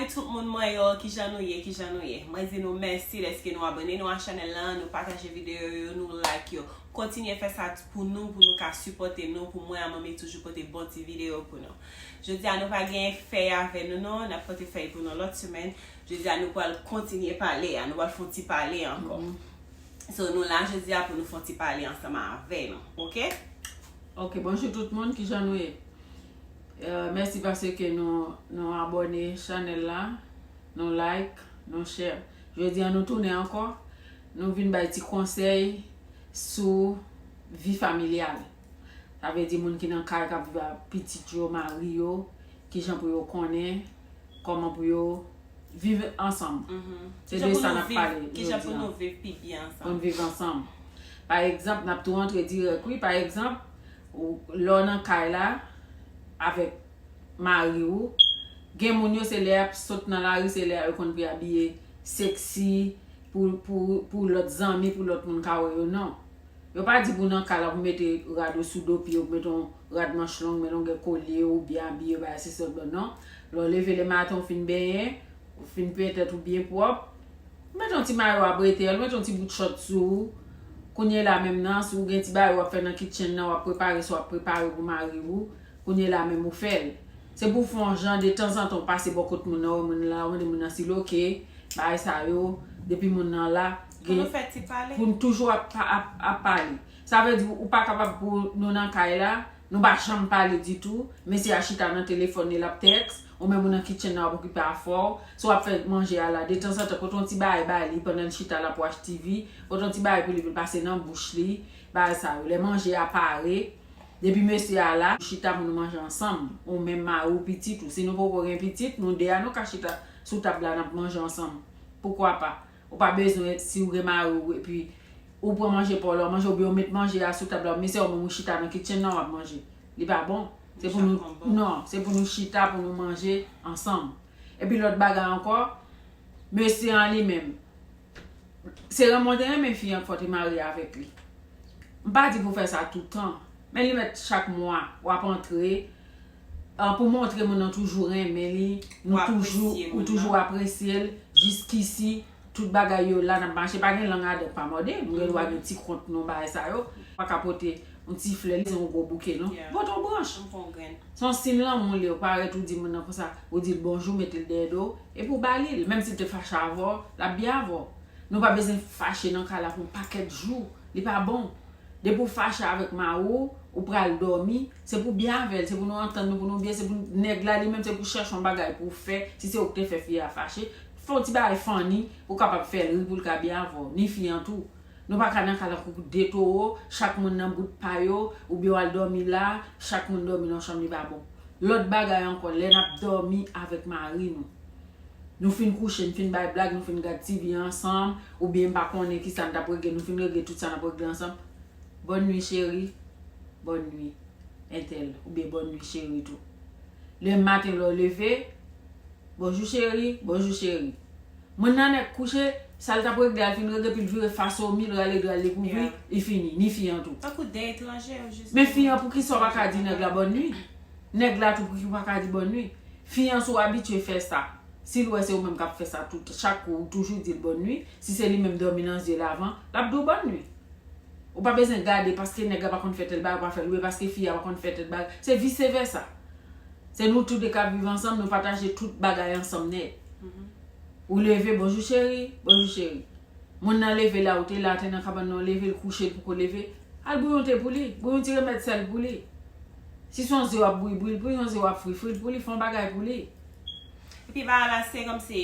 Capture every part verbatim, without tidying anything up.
Tout moun mwen yo, kijan nou ye, kijan nou ye? Mwen di nou mèsi dèske nou abòne nou a chanèl lan, nou pataje videyo yo, nou like yo. Kontinye fè sa pou nou, pou nou ka sipòte nou, pou mwen a Manmi toujou pote bon ti videyo pou nou. Jodi a nou pa gen fèy avè nou non, n ap pote fèy pou nou lòt semèn. Jodi a nou pral kontinye pale a, nou pral fè yon ti pale ankò. So nou la jodi a pou nou fè yon ti pale ansanm avè nou, oke? Ok, bonjou tout moun, kijan nou ye? Euh, mèsi paske nou, nou abòne chanèl la, nou like, nou share. Jodi a nou tounen ankò, nou vin bay ti konsèy sou vi familyal. Sa vle di moun ki nan kay k ap viv ak pitit yo, mari yo, kijan pou yo konnen kòman pou yo viv ansanm. Se de sa n ap pale jodi a. Kijan pou nou viv pi byen ansanm. Pou n viv ansanm. Pa egzanp, n ap tou antre dirèk wi. Pa egzanp, ou, lè w nan kay la avèk mari w, gen moun yo se lè y ap sot nan lari, se lè a yo konn pou y abiye seksi pou, pou, pou lòt zanmi, pou lòt moun ka wè yo, non. Yo pa di pou nan kay la pou mete rad ou sou do pye, ou mete yon rad manch long, mete yon gen kolye, ou byen abiye, bagay sesi lòt bò, non. Lè w leve lematen, ou fin benyen, ou fin pentèt ou byen pwòp, ou mete yon ti mayo a bretèl, ou mete yon ti bout chòt sou ou. Kounye la menm nan, si w gen ti bagay w ap fè nan kitchen nan, w ap prepare, si w ap prepare pou mari w, kounye la menm ou fè l. Se pou w fè yon jan de tanzantan w pase bò kot moun nan, wè moun nan la, w mande moun nan si l oke, bagay sa yo, depi moun nan la, gen, pou n toujou ap, ap, ap pale. Sa vle di, ou pa kapab pou nou nan kay la, nou pa janm pale ditou, mesye a chita nan telefòn li, l ap tèks, ou menm ou nan kitchen nan w ap okipe afè w, si w ap fè manje a la, de tanzantan, pote yon ti bagay ba li pandan l chita l ap watch T V, pote yon ti bagay pou li, pou l pase nan bouch li, bagay sa yo. Lè manje a pare, depi mesye a la, chita pou nou manje ansanm, ou menm mari w, pitit ou. Si nou poko gen pitit, nou de a nou ka chita sou tab la, n ap manje ansanm. Poukwa pa? Ou pa bezwen, si w gen mari w, epi ou pran manje pa w la, w manje, oubyen w met manje a sou tab la, men se ou menm ou chita nan kitchen nan, w ap manje. Li pa bon. Se pou nou, non, se pou nou chita, pou nou manje ansanm. Epi lòt bagay ankò, mesye an li menm, se renmen w te renmen fi an k fò w te marye avèk li. M pa di pou w fè sa toutan, men li mèt chak mwa w ap antre, ah, pou montre moun nan toujou renmen li, nou toujou, ou toujou apresye l, jiskisi, tout bagay yo la n ap mache, pa gen lang adan k pa mòde, nou gen dwa gen ti kont nou, bagay sa yo. Pa ka pote yon ti flè, li se yon gwo bouke, non. Pote yon branch. Se yon siy lanmou li ye, ou parèt ou di moun nan konsa, ou di l bonjou, mete l dèyè do w, epi w ba li l. Menm si l te fache avè w, l ap byen avè w. Nou pa bezwen fache nan kay la pou yon pakèt jou. Li pa bon. Depi w fache avèk mari w, ou pral dòmi, se pou byen avè l, se pou nou antann nou, pou nou byen, se pou nèg la li menm, se pou chèche yon bagay pou w fè, si se ou k te fè fi a fache, fè yon ti bagay funny pou w kapab fè l ri, pou l ka byen avè w, ni fi an tou. Nou pa ka nan kay la tankou de towo, chak moun nan bout pa yo, oubyen w al dòmi la, chak moun dòmi nan chanm li pa bon. Lòt bagay ankò, lè n ap dòmi avèk mari nou, nou fin kouche, n fin bay blag, nou fin gad T V ansanm, oubyen m pa konnen kisa n t ap regle, nou fin regle tout sa n ap regle ansanm. Bonn nwi cheri, bonn nwi entèl, oubyen bonn nwi cheri tou. Lè maten lè w leve, bonjou cheri, bonjou cheri. Moun nan nèk kouche, sa l t ap regle a, l fin regle, epi l vire fas o mi, l rale dra l, li kouvri, li fini, ni fi an tou. Tankou de etranje yo jis. Men fi an, poukisa w pa ka di nèg la bonn nwi? Nèg la tou, poukisa w pa ka di bonn nwi? Fi an, si w abitye fè sa, si l wè se ou menm k ap fè sa tout, chak kou, ou toujou di l bonn nwi, si se li menm dòmi nan zye l avan, l ap di w bonn nwi. Ou pa bezwen gade paske nèg la pa konn fè tèl bagay, ou pa fè l, oubyen paske fi a pa konn fè tèl bagay. Se vise vèsa. Se nou tou de k ap viv ansanm, nou pataje tout bagay ansanm nèt. Ou leve, bonjou cheri, bonjou cheri. Moun nan leve la, ou te la, te nan kabann nan, ou leve, l kouche, l poko leve. Al bouyon te pou li, bouyon ti remèd sèl pou li. Si se yon ze w ap bouyi, bouyi l pou li, yon ze w ap fri, fri l pou li, fè yon bagay pou li. Epi bagay la se kòmsi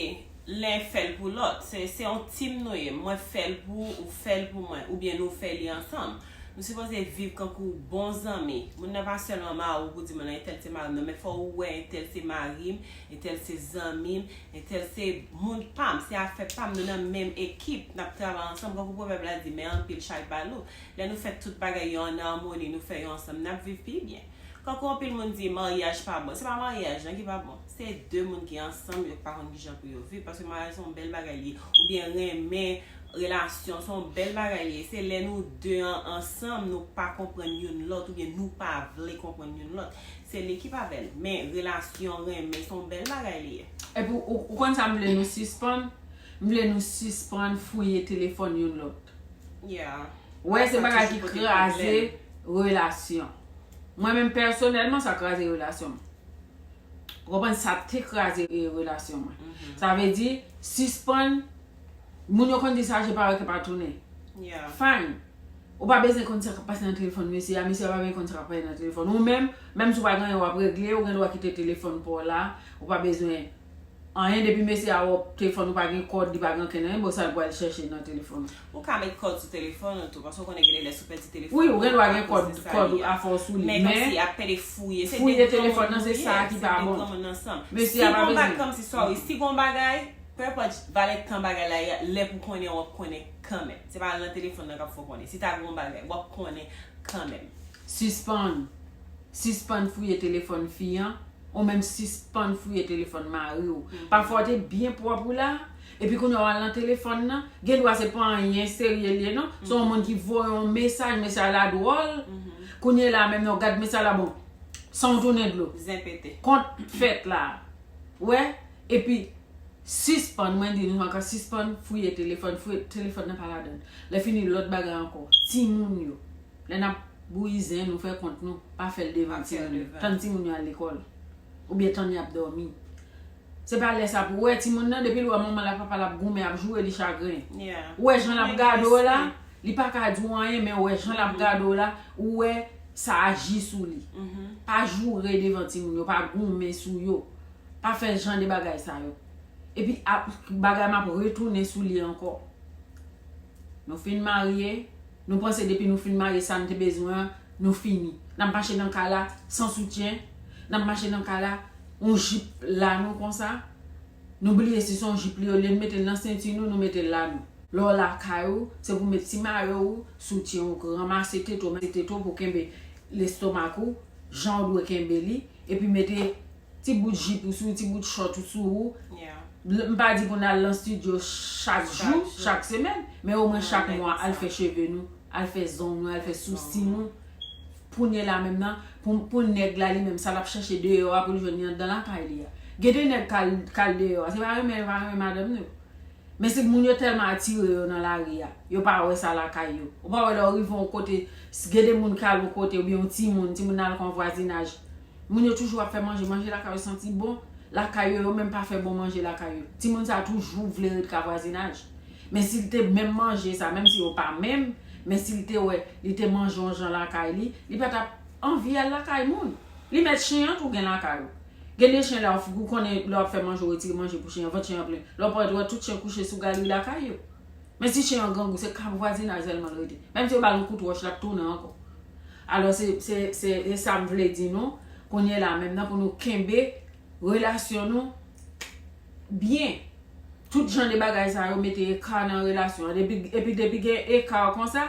len fè l pou lòt. Se, se yon team nou ye. Mwen fè l pou ou, ou fè l pou mwen. Oubyen nou fè li ansanm. Nou sipoze viv kankou bon zanmi. Moun nan pa sèlman mari w pou di moun nan entèl se mari m, non, men fò ou wè entèl se mari m, entèl se zanmi m, entèl se moun pa m, se afè pa m, nou nan menm ekip, n ap travay ansanm. Kankou pwovèb la di, men anpil chay pa lou. Lè nou fè tout bagay yo an amoni, nou fè yo ansanm, n ap viv pi byen. Kankou anpil moun di maryaj pa bon. Se pa maryaj lan ki pa bon. Se de moun ki ansanm, yo pa konn kijan pou yo viv. Paske maryaj se yon bèl bagay li ye. Oubyen renmen, relasyon, se yon bèl bagay li ye. Se lè nou de an ansanm, nou pa konprann youn lòt, oubyen nou pa vle konprann youn lòt. Se li ki pa bèl. Men relasyon, renmen, se yon bèl bagay li ye. Epi ou, ou konn sa m vle nou sispann? M vle nou sispann fouye telefòn youn lòt. Yeah. Wè, se Sa bagay toujou ki pote kraze pwoblèm. Relasyon. Mwen menm pèsonèlman, sa kraze relasyon m. Ou konprann, sa te kraze e, relasyon mwen. Sa vle di, sispann, moun yo konn di sa je pa wè ke pa tounen. Yeah. Fine. Ou pa bezwen konn sa k ap pase nan telefòn mesye a, mesye a pa bezwen konn sa k ap pase nan telefòn. Ou menm, menm si w pa gen anyen w ap regle, ou gen dwa kite telefòn pa w la, ou pa bezwen anyen depi mesye a wè telefòn ou pa gen kòd, li pa gen ankenn anyen, bon sa l pral chèche nan telefòn ou. Ou ka met kòd sou telefòn ou tou, paske ou konnen gen de lè si w pèdi telefòn. Wi, ou gen dwa gen kòd, kòd afè w sou li, Men men kòmsi ap pede fouye, se fouye de granmoun telefòn nan, nou se sa ye, ki se pa de bon. Granmoun ansanm. Mesye Si a pa gon bag bezwen. Kòmsi, sorry, si gon bagay, peu importe valè tan bagay la, lè pou konnen w ap konnen kanmenm. Se pa nan telefòn nan k ap fè w konnen. Si ta gon bagay, w ap konnen kanmenm. Sispann. Sispann fouye telefòn fi an, ou menm sispann fouye telefòn mari w. Pafwa w te byen pwòp ou la, epi kounye a w al nan telefòn nan, gen dwa se pa anyen serye l ye non. Se yon moun ki voye yon mesaj, mesaj la dwòl. Kounye la menm nan w gad mesaj la, bon, san w tounen dlo. Zen pete. Kont fèt la. Wè, epi sispann, mwen di nou ankò, sispann fouye telefòn, fouye telefòn nan pa ladan l. Lè fini lòt bagay ankò, timoun yo. Lè n ap bouyi zen nou, fè kont nou, pa fè l devan Pa fè l timoun yo. Devan. Tann timoun yo al lekòl. Oubyen tann y ap dòmi. Se pa lè sa pou wè timoun nan, depi l wè manman l ak papa l ap goumen, ap joure li chagren. Yeah. Ou wè jan l ap Men gade w la, respè. Li pa ka di w anyen, men ou wè jan l ap gade w la, ou wè sa aji sou li. Pa joure devan timoun yo, pa goumen sou yo. Pa fè jan de bagay sa yo. Epi ap, bagay m ap retounen sou li ankò. Nou fin marye, nou panse depi nou fin marye sa n te bezwen an, nou fini. N ap mache nan kay la san soutyen, n ap mache nan kay la, yon jip la nou konsa, nou bliye si se yon jip li, olye n mete l nan senti nou, nou mete l la nou. Lè w lakay ou, se pou met ti mayo ou, soutyen ou, ranmase tete w, ranmase tete w pou kenbe lestomak ou, jan w dwe kenbe li, epi mete ti bout jip ou sou ou, ti bout chòt ou sou ou. Yeah. M pa di pou n al nan estidyo chak Chak jou, jou. Chak semèn, men omwen Non, chak men mwa, konsa. Al fè cheve nou, al fè zong nou, al fè sousi nou. Pou n ye la menm nan, pou, pou nèg la li menm, sa l ap chèche deyò a pou l jwenn li anndan lakay li a. Gen de nèg k al, k al deyò a, se pa renmen, yo pa renmen madanm yo. Men se moun yo tèlman atire yo nan lari a, yo pa wè sa lakay yo. Ou pa wè lè w rive yon kote, s- gen de moun k al yon kote, oubyen yon timoun, timoun nan al kon vwazinaj. Moun yo toujou ap fè manje, manje lakay yo santi bon, lakay yo, yo menm pa fè bon manje lakay yo. Timoun sa toujou vle ret ka vwazinaj. Men si l te menm manje sa, menm si yo pa menm, men si l te wè, li te manje yon jan lakay li, li pa t ap anvi al lakay moun. Li mèt chen an tou gen lakay ou. Gen de chen la, ou konnen lè w ap fè manje, ou retire manje pou chen an, vant chen an plen. Lè w parèt, ou wè tout chen kouche sou galri lakay yo. Men si chen an grangou, se kab vwazinaj sèlman l rete. Menm si yo ba l yon kout wòch, l ap tounen ankò. Alò, se, se, se, se sa m vle di nou, kounye la menm nan pou nou kenbe relasyon nou byen. Tout jan de bagay sa yo mete eka nan relasyon an. Depi, epi depi gen eka konsa,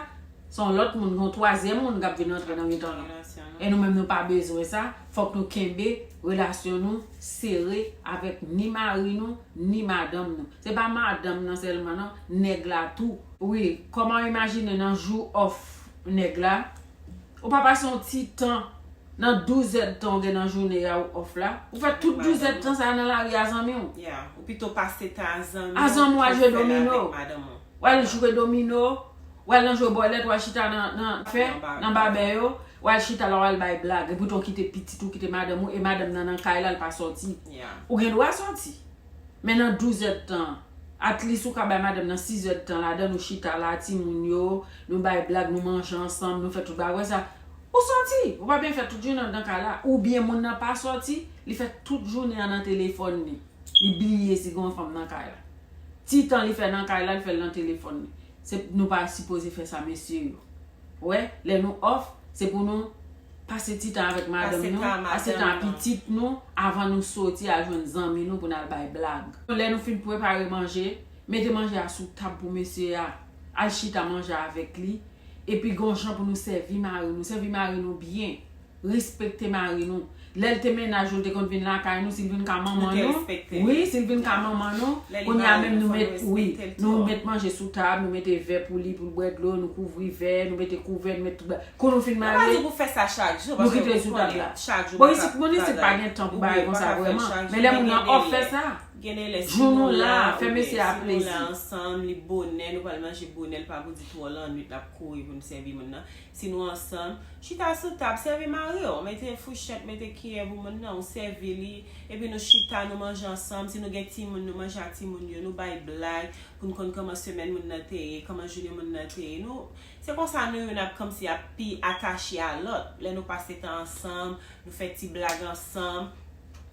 se yon lòt moun, yon twazyèm moun k ap vin antre nan mitan nou. Relasyon nou. E nou menm nou pa bezwen sa. Fòk nou kenbe relasyon nou sere avèk ni mari nou, ni madanm nou. Se pa madanm nan sèlman non, nèg la tou. Wi, kòman w imajine nan jou off nèg la? Ou pa pase yon ti tan, nan douz èdtan ou gen nan jounen a ou off la. Ou fè tout douz èdtan sa nan lari a zanmi w. Yeah, ou pito pase tan a zanmi A zanmi w al jwe domino. Madanm ou. W al jwe domino, w al nan jwe bòlèt, w al chita nan, nan fè, Nan ba- nan babè yo, w al chita la, w al bay blag. Epoutan w kite pitit ou, kite madanm ou, e madanm nan nan kay la, l pa sòti. Yeah. Ou gen dwa sòti. Men nan douz èdtan, at least ou ka bay madanm nan sis èdtan ladan, nou chita la, timoun yo, nou bay blag, nou manje ansanm, nou fè tout bagay sa. Ou sòti, ou pa byen fè tout jounen nan kay la. Oubyen moun nan pa sòti, li fè tout jounen an nan telefòn li. Li bliye si gen yon fanm nan kay la. Ti tan li fè nan kay la, li fè l nan telefòn li. Se, nou pa sipoze fè sa, mesye yo. Wè, lè nou off, se pou nou pase ti tan avèk madanm nou, pase tan ak pitit nou, avan nou soti al jwenn zanmi nou pou n al bay blag. Lè nou fin prepare manje, mete manje a sou tab pou mesye a, al chita manje avèk li, epi gon jan pou nou sèvi mari nou, sèvi mari nou byen. Respekte mari nou. Lè l te mennaj ou, l te konn vin lakay nou, si l vin ka manman nou. Wi, si l vin ka manman nou, kounye a menm nou met, wi, nou met manje sou tab, nou mete vè pou li, pou l bwè dlo, nou kouvri vè, nou mete kouvè, nou met tout bagay. Kou nou fin marye, Pou fè sa chak jou, nou kite l sou tab la. Bon, isit, moun isit pa gen tan pou bagay konsa vrèman. Men lè moun nan off fè sa. Gen de lè, si Jou nou nou la, la, fè ok, mesye a si nou plezi. La ansanm, li bonè, nou pral manje bonè, li pa pou di twò lannwit, l ap kouri pou n sèvi moun nan. Si nou ansanm, chita sou tab, sèvi mari w, mete fouchèt, mete kiyè pou moun nan, ou sèvi li, epi nou chita, nou manje ansanm, si nou gen timoun, nou manje ak timoun yo, nou bay blag, pou n konn kòman semèn moun nan te ye, kòman jounen moun nan te ye. Nou, se konsa nou youn ap kòmsi ap pi atache a lòt. Lè nou pase tan ansanm, nou fè ti blag ansanm.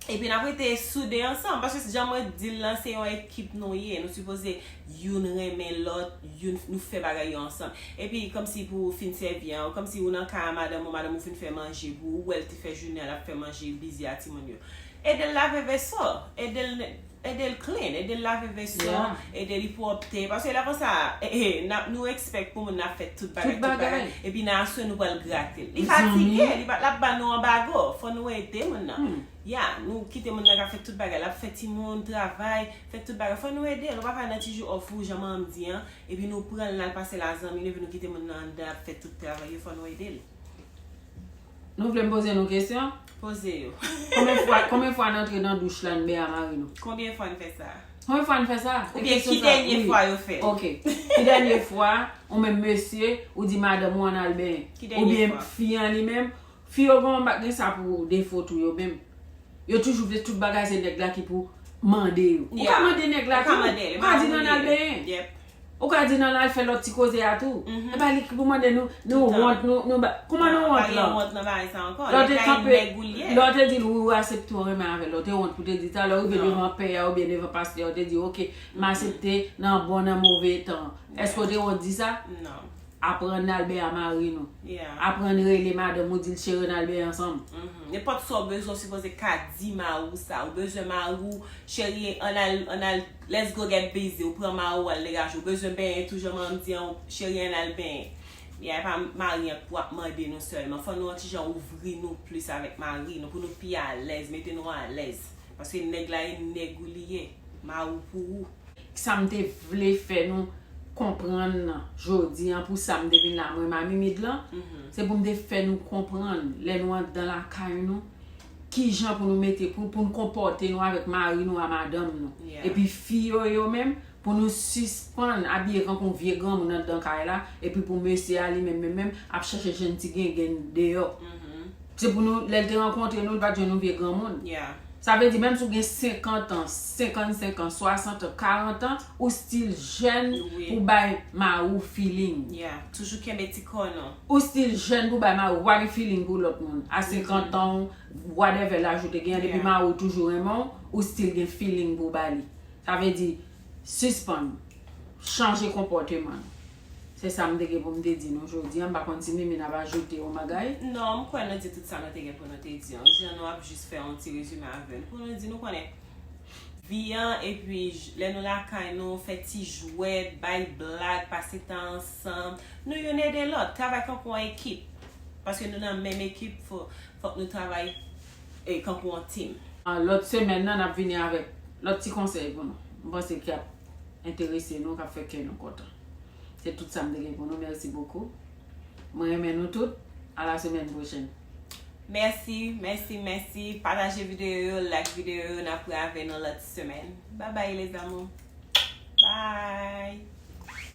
Epi n ap rete soude ansanm. Paske jan mwen di l lan, se yon ekip nou ye. Nou sipoze youn renmen lòt, youn nou fè bagay yo ansanm. Epi kòmsi pou ou fin sèvi an, kòmsi ou nan kay a madanm ou, madanm ou fin fè manje pou ou, ou wè l te fè jounen an, l ap fè manje, l bizi a timoun yo. Ede l lave veso, ede l ede l clean, ede l lave veso, Yeah. Ede li pwòpte. Paske lè konsa, eh, eh, n ap, nou expect pou moun nan fè tout bagay, Tout tout bagay. Bagay. Epi nan aswè nou pral gratil. Li Mezanmi. Fatige, li pa, l ap ba nou anbago. Fò nou ede moun nan. Hmm. Ya, nou kite moun nan ka fè tout bagay. L ap fè timoun, travay, fè tout bagay. Fò nou ede l. Nou pa ka nan ti jou off ou, jan manman m di an. Epi nou pran l, n al pase l a zanmi nou, epi nou kite moun nan anndan ap fè tout travay yo. Fò nou ede l. Nou vle m poze nou kesyon? Poze yo. Konbyen fwa, konbyen fwa n antre nan douch la, n beny a mari nou? Konbyen fwa n fè sa? Konbyen fwa n fè sa? Oubyen ki dènye fwa yo fè l? Ok. Ki dènye fwa, ou menm mesye, ou di madanm ou ann al benyen? Ki dènye Oubyen fwa? Fi an li menm, fi yo gen, gen sa pou defo tou yo menm. Yo toujou vle tout bagay se nèg la ki pou mande yo. Ou ka Yeah. mande nèg la Ou ka tou. mande l, Ou ka di mari nan al li. Benyen. Yep. Ou ka di nan al fè lòt ti koze a tou. Mhm. E pa li ki pou mande nou, nou Toutan. Wont, nou, nou ba, kòman nou Pa wont gen lan? Wont nan bagay sa ankò. Lè w te Nèg la kanpe, nèg ou l ye. Lè w te di l ou aksepte w renmen avè l, ou te wont pou te di sa, lè w rive Non. Devan pè a oubyen devan pastè a, ou te di, ok, m aksepte nan bon, nan move tan. Èske w te wont di sa? Non. Aprann al benyen a mari nou. Yeah. Aprann rele madanm ou, di l cheri ann al benyen ansanm. Mhm. Nenpòt sa w bezwen, w sipoze ka di mari w sa. Ou bezwen mari w, cheri, ann al, ann al, let's go get busy. Ou pran mari w al degaje. Ou bezwen benyen tou, jan manman m di an, cheri, ann al benyen. Ya, e pa mari an pou ap mande nou sèlman. Fò nou yon ti jan ouvri nou plis avèk mari nou, pou nou pi alèz, mete nou alèz. Paske nèg la e nèg ou li ye. Mari w pou ou. Sa m te vle fè nou konprann nan jodi an, pou sa m te vin la, mwen, Mamie Mid lan, Mhm. se pou m te fè nou konprann, lè nou anndan lakay nou, ki jan pou nou mete, pou, pou nou konpòte nou avèk mari nou a madanm nou. Yeah. Epi fi yo, yo menm, pou nou sispann abiye tankou vye granmoun anndan kay la, epi pou mesye a li menm, menm, menm, ap chache jwenn ti gengenn deyò. Mhm. Se pou nou, lè l te rankontre nou, li pa t jwenn yon vye granmoun. Yeah. Sa vle di, menm si w gen senkant an, senkannsenk an, swasant an, karant an, ou still jèn Wi. Pou bay mari w feeling. Yeah. Toujou kenbe ti kò nou. Ou still jèn pou bay mari w, ou pa gen feeling pou lòt moun. A senkant an, whatever laj ou te gen, depi Yeah. mari w toujou renmen w, ou still gen feeling pou w ba li. Sa vle di, sispann, chanje konpòteman nou. Se sa m te gen pou m te di nou jodi an. M pa konn si Mimi n ap ajoute yon bagay. Non, m kwè nou di tout sa nou te gen pou nou te di an. Jan nou ap jis fè yon ti rezime avè l. Pou nou di, nou konnen vi an, epi j- lè nou lakay nou, fè ti jwèt, bay blag, pase tan ansanm. Nou youn ede lòt, travay tankou yon ekip. Paske nou nan menm ekip, fò, fòk nou travay e, tankou yon team. Ah, lòt semèn nan, n ap vini avèk lòt ti konsèy pou nou. M panse ki ap enterese nou, k ap fè kè nou kontan. Se tout sa m te gen pou nou. Merci beaucoup. Mwen renmen nou tout. À la semaine prochaine. Mèsi, mèsi, mèsi. Pataje videyo yo, like videyo yo, n ap wè avè nou lòt semèn. Bye bye, les amours. Bye.